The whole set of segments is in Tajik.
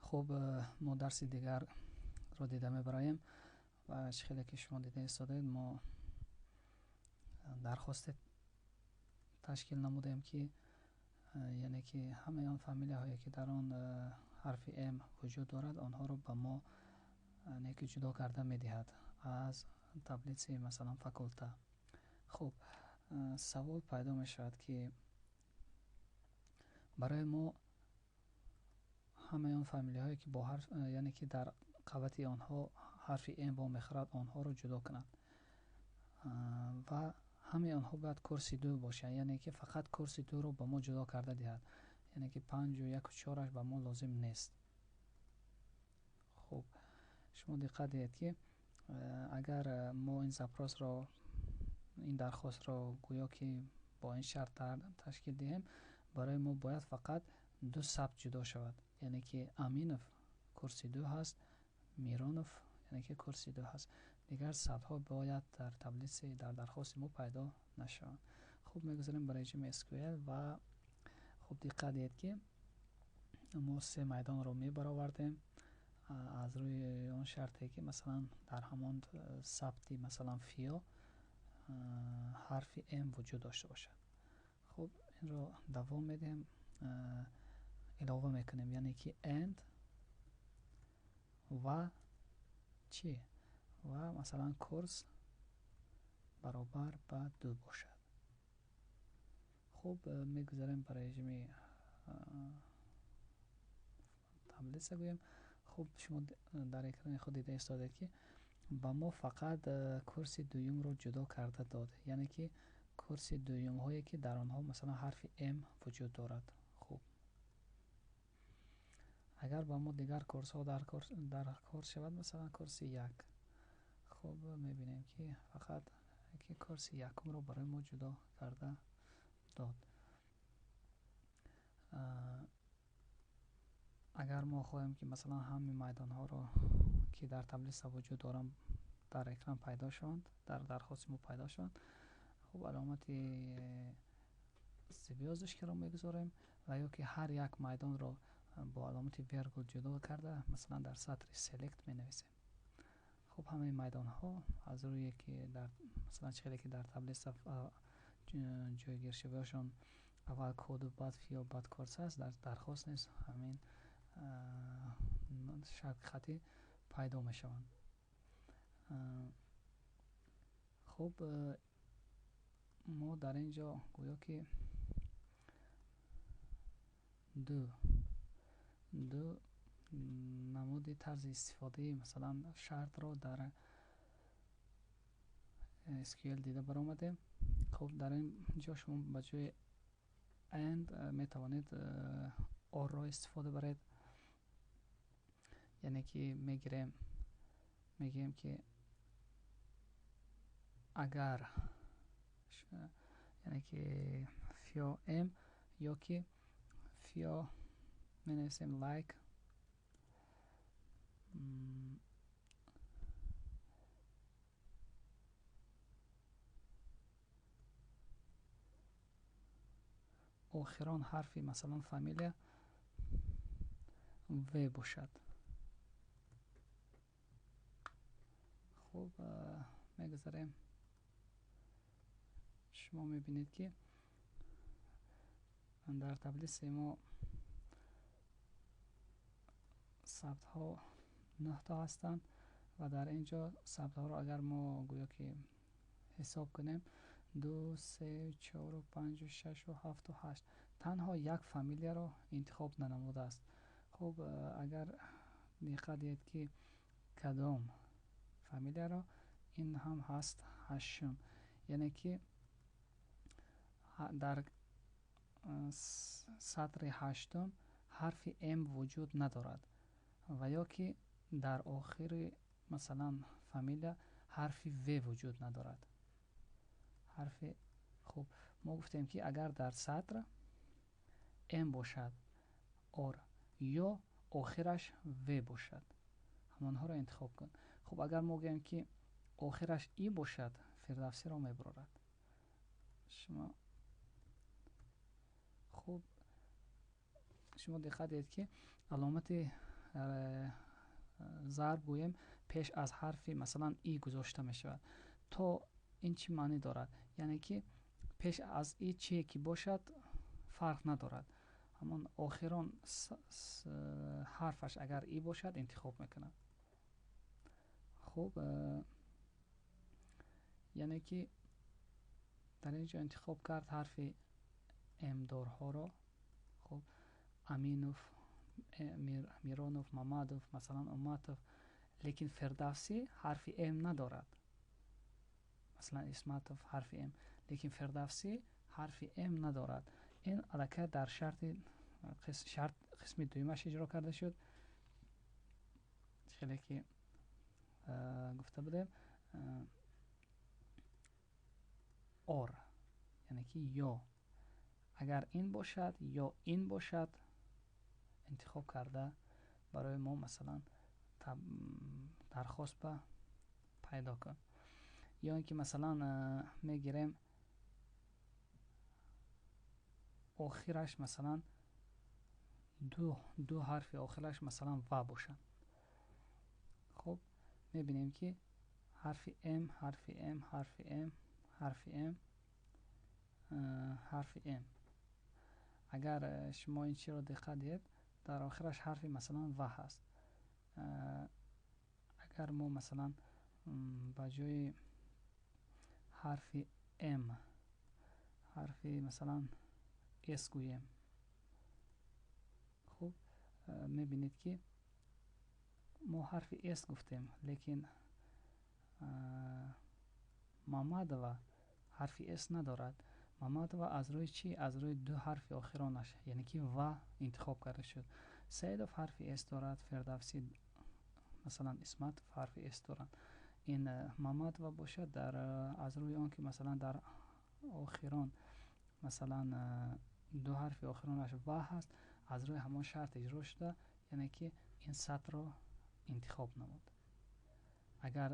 Хуб, мо дарси дигарро дида мебароем ва чӣ хеле ки шумо дида истодаед, мо дархосте ташкил намудем, ки яъне ки ҳамаи он фамилияҳое, ки дар он ҳарфи М вуҷуд дорад, онҳоро ба мо яъне ки ҷудо карда медиҳад аз таблицаи, масалан, факулта. Хуб, савол пайдо мешавад, ки барои мо ҳамаи он фамилияҳое, ки бо ҳарф, яъне ки дар қабати онҳо ҳарфи М вомехӯрад, онҳоро ҷудо кунад ва ҳамаи онҳо бояд курси ду бошанд, яъне ки фақат курси дуро ба мо ҷудо карда диҳад, яъне ки панҷу яку чораш ба мо лозим нест. Хуб, шумо диққат диҳед, ки агар мо ин запросро, ин дархостро гӯё ки бо ин шарт ташкил диҳем, барои мо бояд фақат ду сабт ҷудо шавад, яъне ки Аминов курси ду ҳаст, Миронов, яъне ки курси ду ҳаст. Дигар сабтҳо бояд дар таблицаи дар дархости мо пайдо нашаванд. Хуб, мегузарем ба режими SQL ва хуб, диққат диҳед, ки мо се майдонро мебаровардем аз рӯи он шарте, ки масалан дар ҳамон сабти, масалан, ФИО ҳарфи М вуҷуд дошта бошад. Хуб, инро давом медиҳем, илова мекунем, яъне ки and ва чӣ? Ва масалан курс баробар ба ду бошад. Хуб, мегузарем ба режими таблица гӯем. Хуб, шумо дар экрани худ дида истодед, ки ба мо фақат курси дуюмро ҷудо карда дод, яъне ки курси дуюмҳое, ки дар онҳо масалан ҳарфи М вуҷуд дорад. Хуб, агар ба мо дигар курсҳо дар кор шавад, масалан курси як, хуб, мебинем, ки фақат ки курси якумро барои мо ҷудо карда дод. Агар мо хоҳем, ки масалан ҳамаи майдонҳоро, ки дар таблица вуҷуд доранд, дар экран пайдо шаванд, дар дархости мо пайдо шаванд, хуб, аломати звёздочкаро мегузорем ва ё ки ҳар як майдонро бо аломати вергул ҷудо карда, масалан дар сатри select менависем. Хуб, ҳамаи майдонҳо аз рӯе ки дар масалан чӣ хеле ки дар таблица ҷойгиршавиҳошон аввал коду, баъд ФИО, баъд курс аст, дар дархост низ ҳамин шакли хатӣ пайдо мешаванд. Хуб, мо дар ин ҷо гӯё ки ду намуди тарзи истифодаи масалан шартро дар SQL дида баромадем. Хуб, дар ин ҷо шумо ба ҷои and метавонед or-ро истифода баред, яъне ки мегирем, мегӯем, ки агар, яъне ки ФИО М ё ки ФИО менависем like охирон ҳарфи масалан фамилия В бошад. Хуб, мегузарем. Шумо мебинед, ки дар таблицаи мо сабтҳо нӯҳто ҳастанд ва дар ин ҷо сабтҳоро агар мо гӯё ки ҳисоб кунем, ду, се, чору, панҷу, шашу, ҳафту, ҳашт, танҳо як фамилияро интихоб нанамудааст. Хуб, агар диққат диҳед, ки кадом фамилияро, ин ҳам ҳаст ҳаштум, яъне ки дар сатри ҳаштум ҳарфи М вуҷуд надорад ва ё ки дар охири масалан фамилия ҳарфи В вуҷуд надорад. Ҳарфи, хуб, мо гуфтем, ки агар дар сатр М бошад or ё охираш В бошад, ҳамонҳоро интихоб кун. Хуб, агар мо гӯем, ки охираш И бошад, Фирдавсиро мебарорад. Шумо хуб, шумо диққат диҳед, ки аломати Зарб гӯем, пеш аз ҳарфи, масалан, и гузошта мешавад. То ин чӣ маънӣ дорад? Яъне ки пеш аз и чие ки бошад, фарқ надорад, ҳамон охирон ҳарфаш агар и бошад, интихоб мекунад. Хуб, яъне ки дар ин ҷо интихоб кард ҳарфи мдорҳоро. Хуб, Аминов, Миронов, Мамадов, масалан, Уматов, лекин Фирдавсӣ ҳарфи м надорад. Масалан, Исматов ҳарфи м, лекин Фирдавсӣ ҳарфи м надорад. Ин аллакай дар шарти шарт қисми дуюмаш иҷро карда шуд. Хеле ки гуфта будем, or, яъне ки ё агар ин бошад, ё ин бошад, интихоб карда барои мо, масалан, дархост ба пайдо кун. Ё ин ки, масалан, мегирем охираш, масалан, ду ҳарфи охираш, масалан, ва бошад. Хуб, мебинем, ки ҳарфи м, ҳарфи м, ҳарфи м, ҳарфи м, ҳарфи м. Агар шумо ин чиро диққат диҳед, дар охираш ҳарфи, масалан, ва ҳаст. Агар мо, масалан, ба ҷои ҳарфи м ҳарфи, масалан, с гӯем, хуб, мебинед, ки мо ҳарфи с гуфтем, лекин Мамадова ҳарфи с надорад. Мамадова аз рӯи чӣ? Аз рӯи ду ҳарфи охиронаш, яъне ки ва, интихоб карда шуд. Саидов ҳарфи с дорад, Фирдавсӣ, масалан, Исматов ҳарфи с доранд. Ин Мамадова бошад, дар аз рӯи он ки, масалан, дар охирон, масалан, ду ҳарфи охиронаш ва ҳаст, аз рӯи ҳамон шарт иҷро шуда, яъне ки ин сатрро интихоб намуд. Агар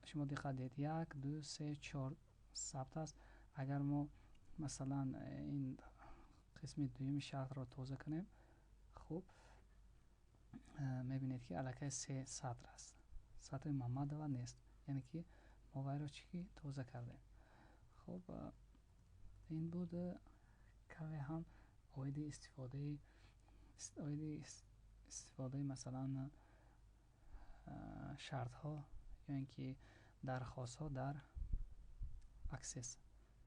шумо диққат диҳед, як, ду, се, чор сабт аст. Агар мо, масалан, ин қисми дуюми шартро тоза кунем, хуб, мебинед, ки аллакай се сатр аст, сатри Мамадова нест, яъне ки мо вайро чӣ тоза кардем. Хуб, ин буд каме ҳам оиди истифодаи, масалан, шартҳо ё ин ки дархостҳо дар Access.